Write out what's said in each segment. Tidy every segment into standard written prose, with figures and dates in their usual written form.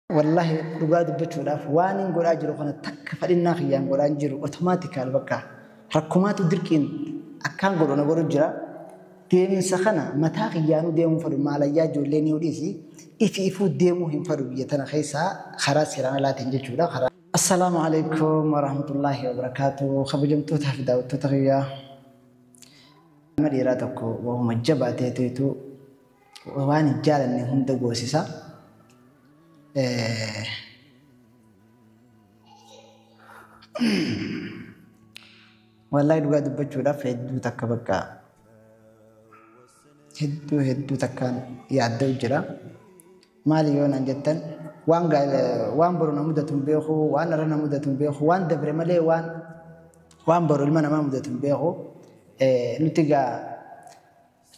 Wallahi dhugaa dubbachuudhaaf waan hin godhaa jiru kana takka fadhinnaa kiyyaan godhaa hin jiru. Automatical bakka rakkumaatu dirqiin akkaan godhu na godhu jira. Deeminsa kana mataa kiyyaanuu deemuu fedhu, maalayyaa ijoollee ni dhiisi, ifi ifuu deemuu hin fedhu biyya tana keessaa karaa seeraan alaatiin jechuudha. Karaa. Assalaamu alaikum warahmatullaahi wabarakaatu. Kabajamtootaa fi daawwattoota kiyyaa. Nama dhiiraa tokko waanuma jabaa ta'etu waan hin jaalanne hunda goosisa. Wallahi dhugaa dubbachuudhaaf hedduu takka bakka hedduu hedduu takkaan yaadda'u jira. Maali yoo naan jettan, waan boru na mudatu hin beeku, waan irra na mudatu hin beeku, waan dabre malee waan boru ilma namaa mudatu hin beeku. Nuti gaa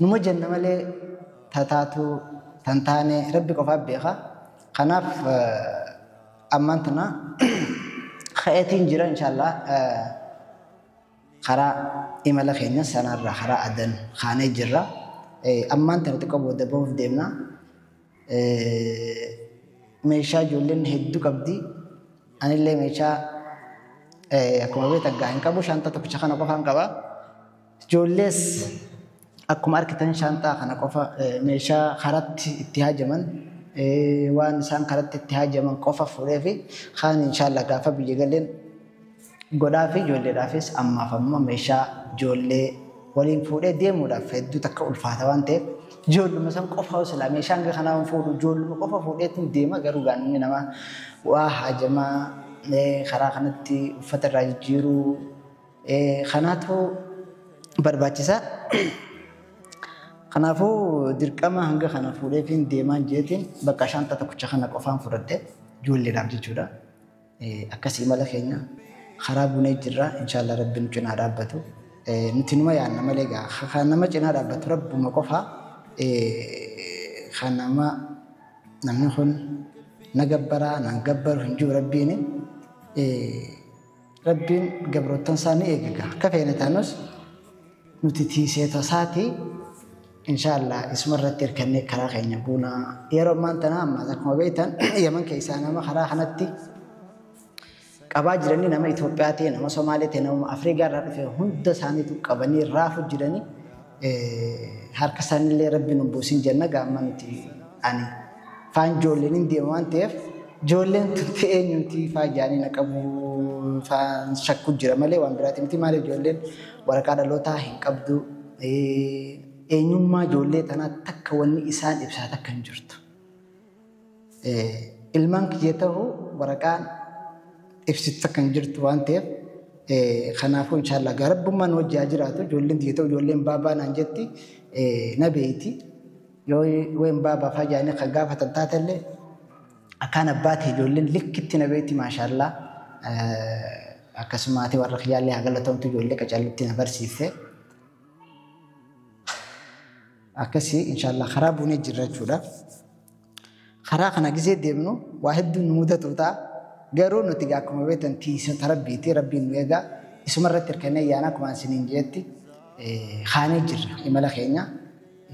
numa jenna malee tataatu tan taane Rabbi qofaaf beeka. Kanaaf ammaan tana ka'eetiin jira, inshaallah karaa imala keenya sanarraa karaa Adan kaanee jirra. Ammaan tana xiqqoo booda bahuuf deemna. Meeshaa ijoolleen hedduu qabdi. Anillee meeshaa akkuma beektan gaa hin qabu, shaantaa tokkicha kana qofaan qaba. Ijoollees akkuma argitan shaantaa kana qofa, meeshaa karatti itti haajaman, waan isaan karatti itti haajaman qofa fuudhee fi kaan inshaallah gaafa biyya galeen godhaa fi ijoolleedhaafis ammaaf amma meeshaa ijoollee waliin fuudhee deemuudhaaf hedduu takka ulfaata waan ta'eef, ijoolluma san qofa silaa meeshaa hanga kanaa hin fuudhu, ijoolluma qofa fuudheetiin deema. Garuu gaanni nama waa haajamaa karaa kanatti uffata irraa jijjiiruu kanaatu barbaachisa. Kanaafuu dirqama hanga kana fuudheetiin deemaan jeetiin bakka shaantaa tokkicha kana qofaan fudhadhe ijoolleedhaaf jechuudha. Akkasii imala keenya karaa bunee jirra, inshaallah Rabbi nu cinaa dhaabbatu. Nuti numa yaanna malee gaa kan nama cinaa dhaabbatu Rabbuma qofa. Kan nama namni kun na gabbaraa nan gabbaru hin jiru Rabbiin. Rabbiin gabroottan isaa ni eegaga. Akka feene taanus nuti tiiseeta isaati, inshaallah isuma irratti hirkannee karaa keenya buunaa. Yeroo ammaan tana ammaas akkuma beektan Yaman keessaa nama karaa kanatti qabaa jiranii, nama Itoophiyaa ta'e, nama Somaalee ta'e, nama Afrikaa irraa dhufe hunda isaaniitu qabanii raafu jiranii, harka isaaniillee Rabbi nu buusin jenna. Gaamma nuti ani faan ijoolleen hin deema waan ta'eef, ijoolleen tunti eenyuti faa jaanii na qabu faan shakku jira malee waan biraati miti. Maaliif, ijoolleen waraqaa dhalootaa hin qabdu, eenyummaa ijoollee tanaa takka wanni isaan ibsaa takka hin jirtu. Ilmaan kiyya ta'uu waraqaan ibsitu takka hin jirtu waan ta'eef, kanaafuu inshaallah gaa Rabbummaan wajji haa jiraatu. Ijoolleen tiyya ta'u ijoolleen baabaa naan jetti, na beeyti. Yoo wayin baabaa faa jaanii kan gaafatan taatellee akkaan abbaa ta'e ijoolleen likkitti na beeyti, maashaallaa. Akkasuma ati warra kiyyaallee haa galatomtu, ijoollee qacallutti na barsiifte. Akkasii inshaallah karaa buunee jirra jechuudha. Karaa kana gisee deemnu waa hedduun nu mudatu ta'a. Garuu nuti gaa akkuma beektan tiisota Rabbiiti. Rabbiin nu eegaa. Isuma irratti hirkannee yaana, akkuma isiniin jeetti kaanee jirra imala keenya.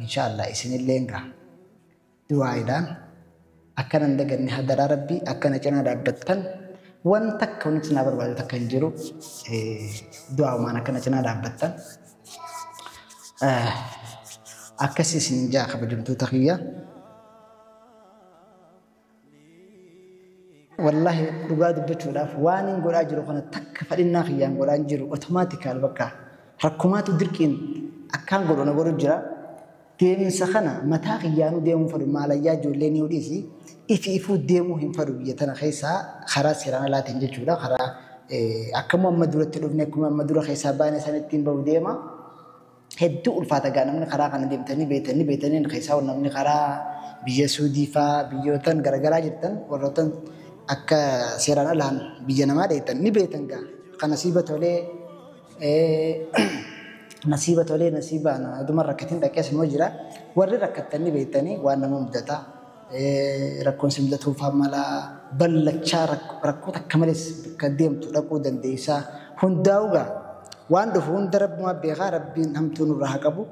Inshaallah isinillee gaa du'aayiidhaan akkana hin daganne, hadaraa Rabbii akkana cinaa dhaabbattan. Waan takka wanti cinaa barbaadu takka hin jiru. Du'aa'umaan akkana cinaa dhaabbattan. Akkasii isiniin jaa, kabajamtoota kiyya. Wallahi dhugaa dubbachuudhaaf waan hin godhaa jiru kana takka fadhinnaa kiyyaan godhaa hin jiru. Automatical bakka rakkumaatu dirqiin akkaan godhu na godhu jira. Deeminsa kana mataa kiyyaanuu deemuu fedhu, maalayyaa ijoollee ni dhiisi, ifi ifuu deemuu hin fedhu biyya tana keessaa karaa seeraan alaatiin jechuudha. Karaa akkuma amma duratti dhufne, akkuma amma dura keessaa baane sanittiin bahu deema. Hedduu ulfaata gaa, namni karaa kana deemtanii beetanii beetanii keessaa namni karaa biyya Suudii faa biyyootan garaagaraa jirtan, warrootan akka seeraan alaan biyya namaa dheetan ni beetan gaa. Kan nasiiba tolee nasiiba tolee nasiiba aduma rakkatiin dhaqees immoo jira. Warri rakkattan ni beektanii waan nama mudata. Rakkoon si mudatuu faa mala ballachaa rakkoo takka malees bakka deemtu dhaquu dandeessaa. Hundaa'uu gaa waan dhufu hunda Rabbumaa beekaa, Rabbiin hamtuu nurraa haa qabu.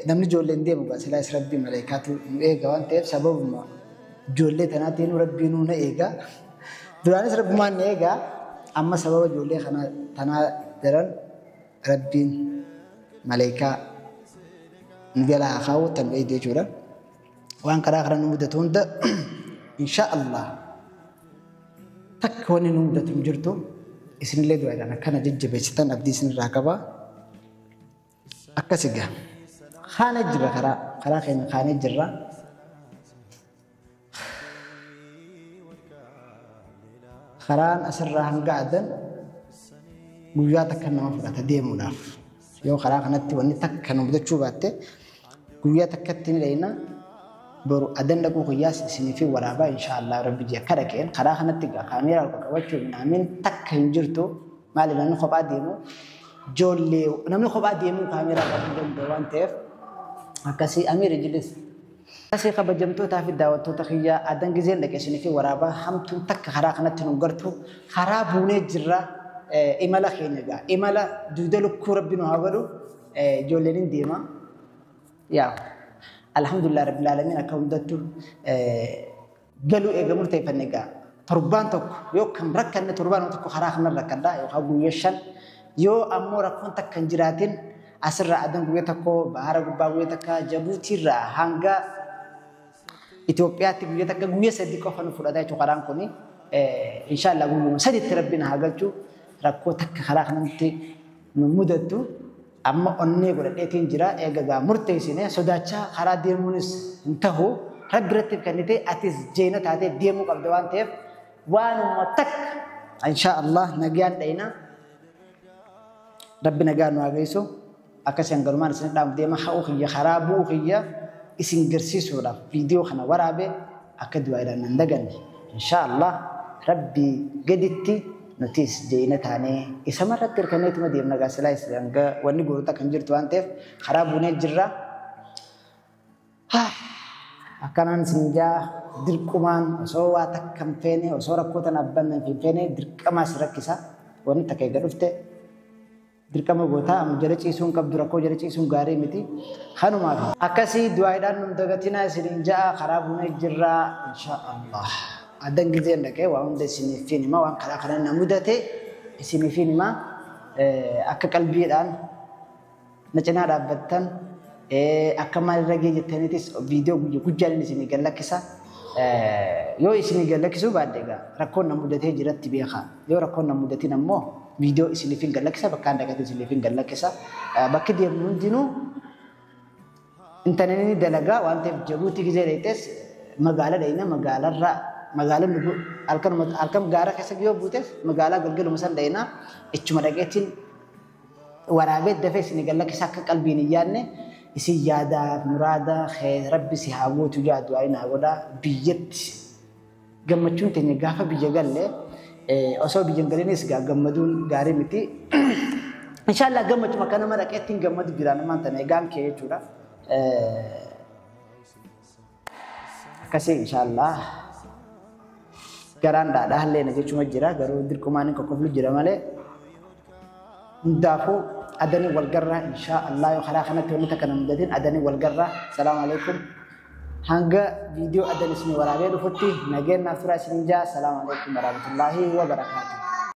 Namni ijoolleen deemu gaa silaas Rabbii maleekaatu nu eega waan ta'eef, sababuma Ijoollee tanaatiin Rabbiinuu na eega. Duraanis Rabbumaan na eega. Amma sababa ijoollee tanaa daran Rabbiin maleekaa nu jala haa kaa'u tan nu eegde jechuudha. Waan karaa kana nu mudatu hunda insha Allah takka wanni nu mudatu hin jirtu. Isinillee du'aadhaan akkana jajjabeessitan abdii isinirraa qaba. Akkas egaa kaanee jirra karaa keenya kaanee jirra. Karaan asirraa hanga Adan guyyaa takka nama fudhata deemuudhaaf. Yoo karaa kanatti wanni takka nu mudachuu baatte guyyaa takkatti ni dhayna. Boru Adan dhaquu guyyaas isinii fi waraabaa inshaallah Rabbi jee akka dhaqeen karaa kanatti egaa kaameeraa ol qabachuu naamin takka hin jirtu. Maaliif namni kophaa deemu ijoollee namni kophaa deemuu kaameeraa qabuu danda'u waan ta'eef akkasii Amiir Ijilis. Akkasii kabajamtootaa fi daawwattoota kiyyaa Adan gizeen dhaqe isinii fi waraabaa hamtuun takka karaa kanatti nu gartu karaa buunee jirra imala keenya egaa imala duuda lukkuu Rabbi nu haa godhu ijoolleen hin deema. Yaa alhamdulillah rabbil alamin akka hundattu galuu eega murteeffanne egaa torbaan tokko yoo kan rakkanne torbaan tokko karaa kana rakkadha yookaan guyyaa 5 yoo ammoo rakkoon takka hin jiraatin asirraa Adan guyyaa tokko bahara gubbaa guyyaa takka Jabuutiirraa hanga Itoophiyaatti guyyaa takka guyyaa 3 qofa nu fudhata jechuudha karaan kuni. Inshaallah guyyuma 3tti Rabbiin haa galchu rakkoo takka karaa kanatti nu mudattu. Amma onnee godhadheetiin jira eega gaa murteessine sodaachaa karaa deemuunis hin tahu Rabbi irratti kennite atis jeena taatee deemuu qabda waan ta'eef waanuma takka inshaallah nagaan dhayina Rabbi nagaan nu haa geessu. Akkasii hangalumaan isin dhaamu deema ha'uu kiyya karaa bu'uu kiyya isin garsiisuudhaaf viidiyoo kana waraabe akka du'aadhaan hin daganne inshaallah Rabbi gaditti nutis jeena taanee isa marratti hirkanneetuma deemna gaa silaa isin hanga wanni gootota kan jirtu waan ta'eef karaa buunee jirra. Akkanaan isin jaa dirqumaan osoo waa takka hin feene osoo rakkoo tana abbanna hin feene dirqamaa si rakkisa wanni takka eega dhufte dirqama gootaa amma jala ciisuun qabdu rakkoo jala ciisuun gaarii miti kanumaaf akkasii du'aadhaan nu dagatinaa isiniin ja'a karaa buunee jirra inshaallah. Adan gizeen dhaqee waa hunda isiniif hima waan karaa kana na mudate isiniif hima akka qalbiidhaan na cinaa dhaabbattan akka maalirra gee jettaniitis viidiyoo guyyaan isinii gallakkisa. Yoo isinii gallakkisuu baadde egaa rakkoon na mudatee jiratti beekaa. Yoo rakkoon na mudatin ammoo viidiyoo isiniif hin gallakkisa bakka dhaqate isiniif hin gallakkisa. Bakki deemnu hundinuu intarneetii dalagaa waan ta'eef Jabuutii gizee dheetes magaala dhayina magaalarraa magaalaan halkan gaara keessa yoo buutes magaalaa galgaluma san dhayina ichuma dhaqeetiin waraabee dafee isinii gallakkisa akka qalbiin hin yaadne isin yaadaaf muraada Rabbi si haa guutu jaadu ayi naa godhaa biyyatti gammachuun teenya gaafa biyya galle osoo biyya hin galinis gammaduun gaarii miti. Inshaallah gammachuma akka nama dhaqeettiin gammadu jira namaan tana egaan kee jechuudha. Akkasii inshaallah garaan dhaadhaa illee na jechuma jira garuu dirqumaan hin qoqqoflu jira malee hundaafuu adanii wal garraa inshaallah yoo karaa kanatti wanni takka na mudatin adanii wal garraa. Salaamu alaikum. Hanga viidiyoo adan isin waraabee dhufutti nageenyaaf tura isin jaa. Salaamu alaikum warahmatullaahi wabarakaatuh.